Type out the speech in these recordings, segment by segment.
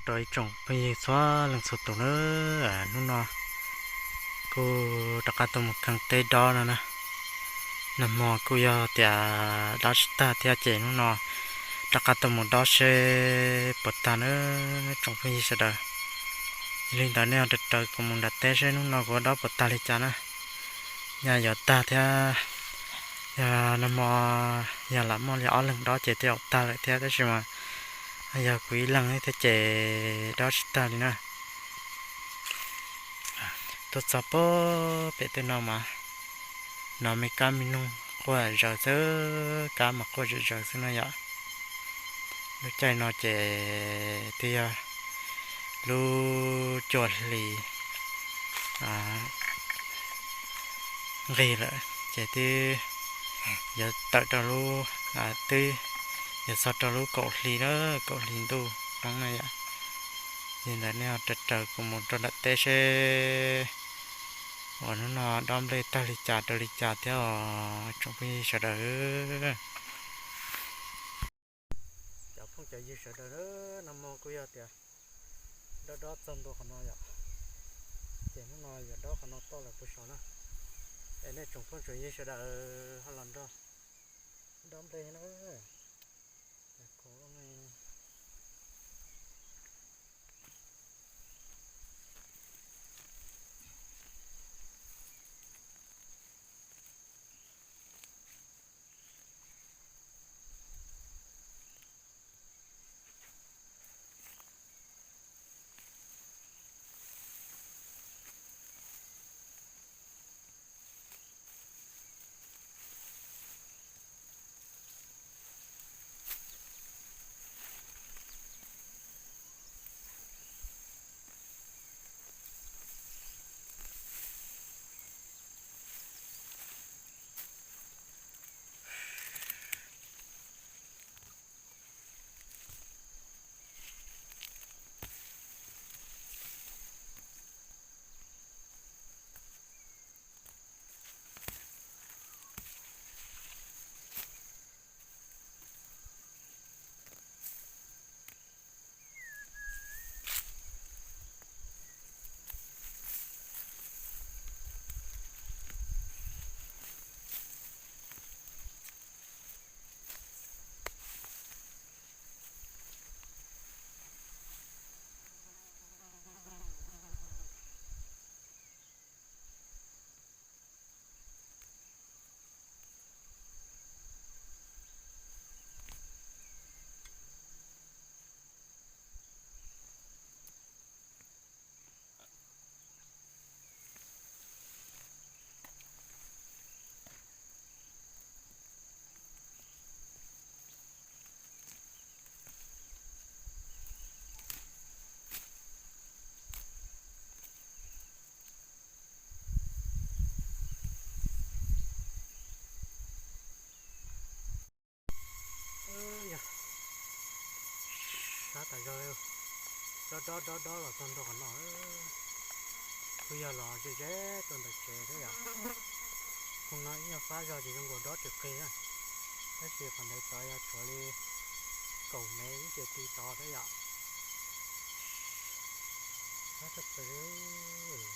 Rau ib tsoom phooj ywg txhua leej txhua tus na, hnub no kuj rov qab tuaj mus kheej teb dob no na. Nag hmo kuj yog tias dob tsis tag thiab ces hnub no rov qab tuaj mus dob seb puas tag na tsoom phooj ywg sawv daws. Yog li ntawd nej ho raws kuv mus nram teb seb hnub no kuv dob puas tag li cas na. Nyaj yuav tag thiab, yog nag hmo yog lam muaj li ob leeg dob ces tej zaum tag lawm thiab tab sis mas yog kuv ib leeg thiab ces dob tsis tag li na. Tuaj txog pem tej no mas hnov me kab me noog quaj zaws xwb, kab mas quaj zaws zaws xwb no yom. Lub caij no ces twb yog lub cuaj hli nqig lawm ces twb yuav tawm rau lub, twb yuav txog rau lub kaum hli na, kaum hli ntuj Hmoob na yom. Yog li ntawd nej ho raws kuv mus rau nram teb seb uas hnub no dob nplej tag li cas rau li cas thiab os tsoom phooj ywg sawv daws. Cov phooj cov ywg sawv daws, nag hmo kuj yog tias dob dob txog ntua qhov no yom, ces hnub no yuav dob qhov no toj lawm puag saud na. Es nej tsoom phooj tsoom ywg sawv daws ho los nrog dob nplej na. Sab tas zog li, dob dob dob dob los txog ntua qhov no, kuj yog los ze ze rau ntawm tsev thiab yom. Khoo no ib nyuag fab zog ces zoo nkaus dob tsis qig na, tab sis qhov ntawd tod yog tshuav li kaum mev ib ce ti tod thiab yom. Sab tshaj plaws li.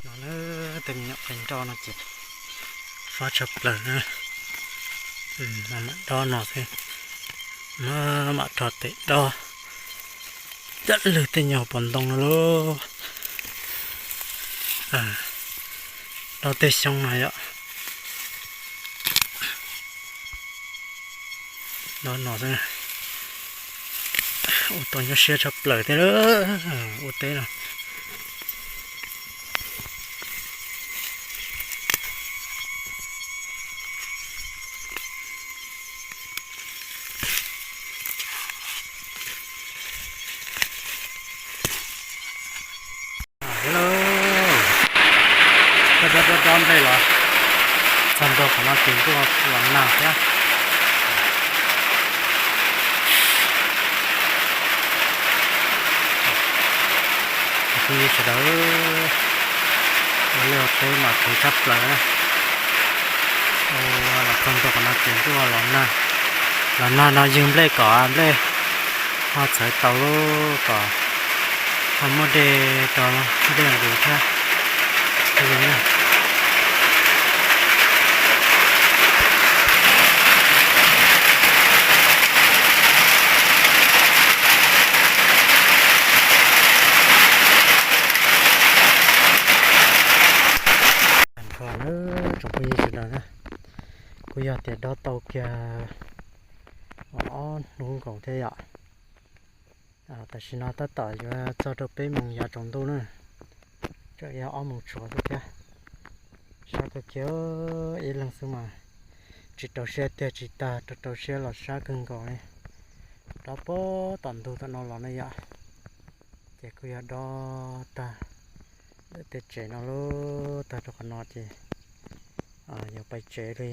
No na, tej me nyuam qe nroj no ces fab tshaj plaws na. Mam dob no xwb, mam rho tes dob cov lwg tej nyuag hauv paus ntoo no lauj. Dob tej xyoob no yom. Dob no xwb, ua tau nyuaj siab tshaj plaws thiab ua teb no. Lauj, dob dob dob dob nplej los txog ntua qhov no ces ntuj los nag thiab. Cov phooj ywg sawv daws, ua liaj ua teb mas kheev tshaj plaws na. Ua los txog ntua qhov no ces ntuj los nag, los nag no ywg nplej kom nplej ho txhawv tau lub kom ho muaj dej rau nplej nqus thiab. Nrho na, tsoom phooj ywg sawv daws na, kuj yog tias dob tau kiag ob hnub nkaus thiab yom. Tam sim no tab tom yuav txog rau peb moos yav tsaus ntuj na, tseem yog ob moos tshuav xwb thiab. Sab kawg kiag, ib leeg xwb mas tsis rau siab tiag, tsis tas rau rau siab los sab kawg nkaus li. Dob puag tom ntug tom no los na yom, ces kuj yog dob tag ntawm tej tsev no lub tag rau qhov no ces yuav pais tsev li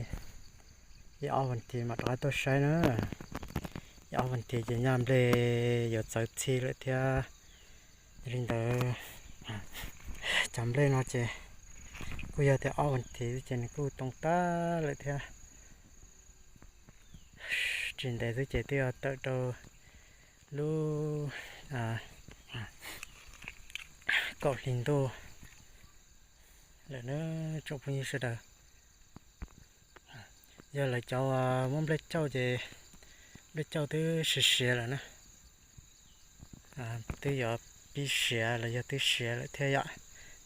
ib ob vas thiv mam rov qab tuaj saib na. Ib ob vas thiv ces nyaj nplej yuav txawv txhij lawm thiab. Yog li ntawd, cov nplej no ces kuj yog tias ob vas thiv ces nws kuj too tag lawm thiab. Tsis ntev xwb ces twb yuav tawm rau lub kaum hlis ntuj lawm na, tsoom phooj ywg sawv daws. Yog lawv cov muab nplej cauj ces nplej cauj twb siav siav lawm na. Twb yuav pib siav los yog twb siav lawm thiab yom,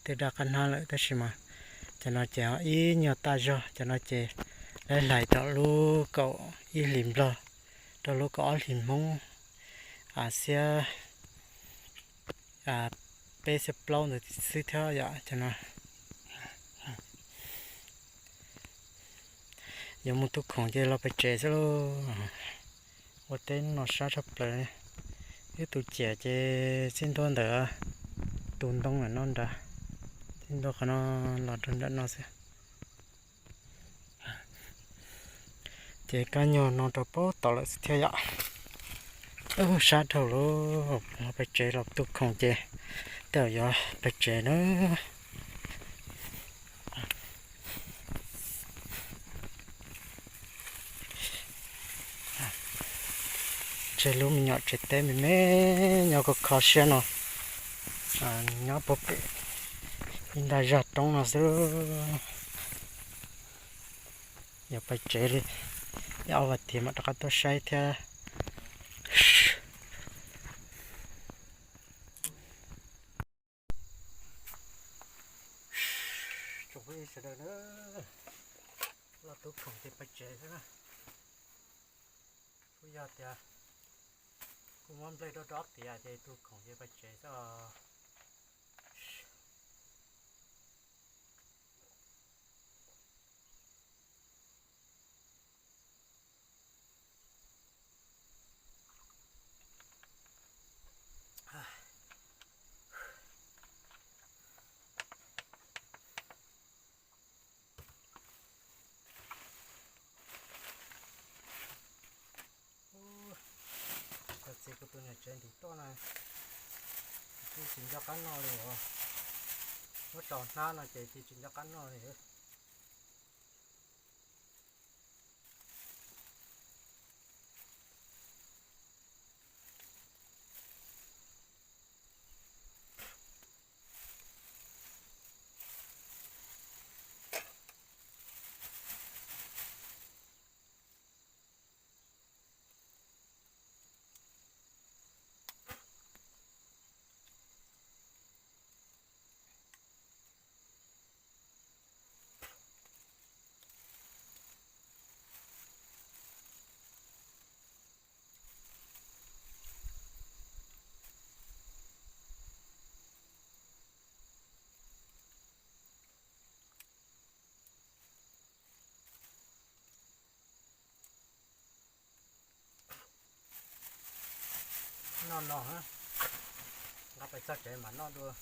twb daj qab hnab lawm tab sis mas cov no ces ib nyuag taj zog, cov no ces lawv hlais thaum lub kaum ib hlis nplog rau lub kaum ob hlis hmoob, xiab peb xiab plaub ntawd xwb thiab yom, cov no. Yuav mus tu khoom ces los pem tsev xwb lauj. Ua teb no sab tshaj plaws. Wb tus ciam ces txij ntua ntawm tus ntoo ntawm no nrad, txij ntua qhov no los rau nram no xwb. Ces kab nyuag no rau puag tod lawm xwb thiab yom. Sab dhau lawm, peb tsev los tu khoom ces tej zaum yuav peb tsev na. Tseg lub me nyuam tsev teb me me nyob kho kho siab no, nyob puag pem ib nta zaj roob no xwb. Yuav peb tsev li, ib ob vas thiv mam rov qab tuaj saib thiab. Tsoom phooj ywg sawv daws na, los tu khoom ces peb tsev xwb na. Kuj yog tias kuj muab nplej dob dob tiav ces tu khoom ces peb tsev xwb os. Ua, cov txiv kuv tus niam tsev ntim toj na, kuj tsis nco qab noj li os. Muab tso hnab no ces tsis nco qab noj li. Noj no, nqa pais txog tsev mam noj dua.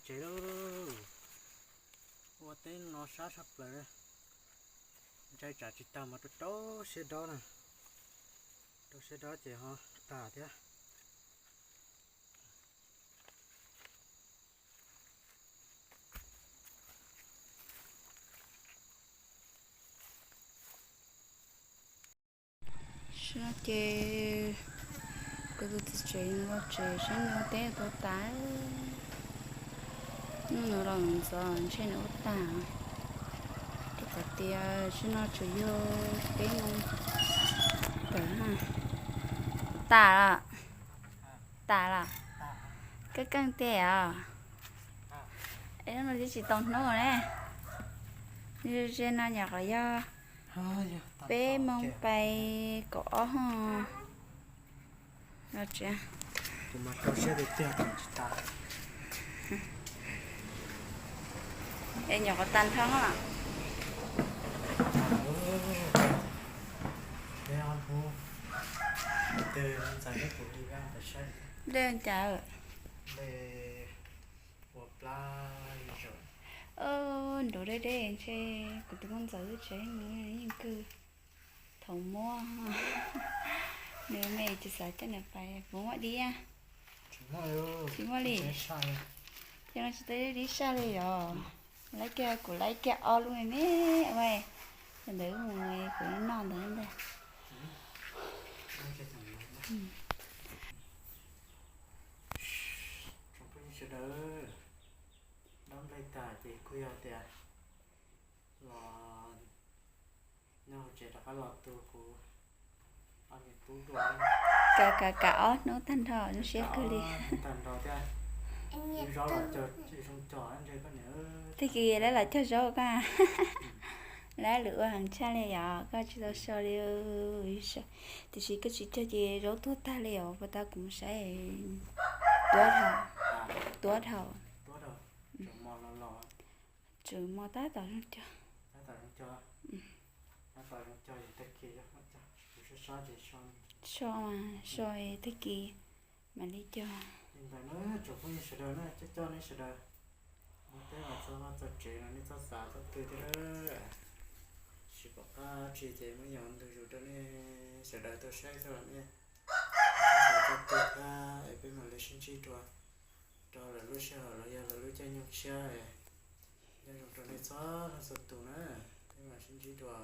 Tsev lauj, ua teb no sab tshaj plaws, ntshai tsam tsis tag mas rau rau siab dob na, rau siab dob ces ho tag thiab. Ces kuv tus txiv tsev los tsev sab nyob teb tuag tas. Hnub no los ntxov ntshe nws ua tag, rau qhov tias sab no tseem yog peb moos tawm na. Tas los, tas los, keej keej tiag os. Es no twb tsis tau hnub ne, ze no nyuam qhuav yog peb moos pais kaum ob hov. Es nyuam qhuav tag nrho. Dej cas nrov deb deb ntshe kuv tus koj ntxawm tsev mus yeej kawg. Thaum muab nws me tsis xav coj nws pais, kuv muab dib. Tsis muaj li. Ces no tsis tau dib saj li os. Laib kiag, kuv laib kiag ob lub me me ua, ntawd mus kuv noj ntawd ntag. Tsoom phooj ywg sawv daws, dob nplej tag ces kuj yog tias los nyob hauv tsev rov qab los tu kuv ob niam tub dua. Kav kav kav ob hnub tag nrho zoo siab kawg li. Tag nrho thiab. Tag kis lawv los cog zaub koj, lawv lwm ua heev tshaj li yom, koj tsis tau so li. Tiam sis koj tsis cog ces zaub tuag tag li os, puas tau kuv mus saib. Tuav dhau, tuav dhau. Tseem mos tab tom zoo cog. So mas so tag kis mam li cog. Li ntawd na tsoom phooj ywg sawv daws na, coj coj nej sawv daws mus teb los txog vaj txog tsev no nej txhob xav txhob twg thiab. Tsis pom qab tsi ces muab yog ntug zus rau nej sawv daws tau saib txog los nej txhob xav txog twg thiab es peb mam li sib ntsib dua rau lwm lub sij hawm los yog lwm lub caij nyoog tshiab. Nyob zoo rau nej txhua leej txhua tus na, peb mam sib ntsib dua.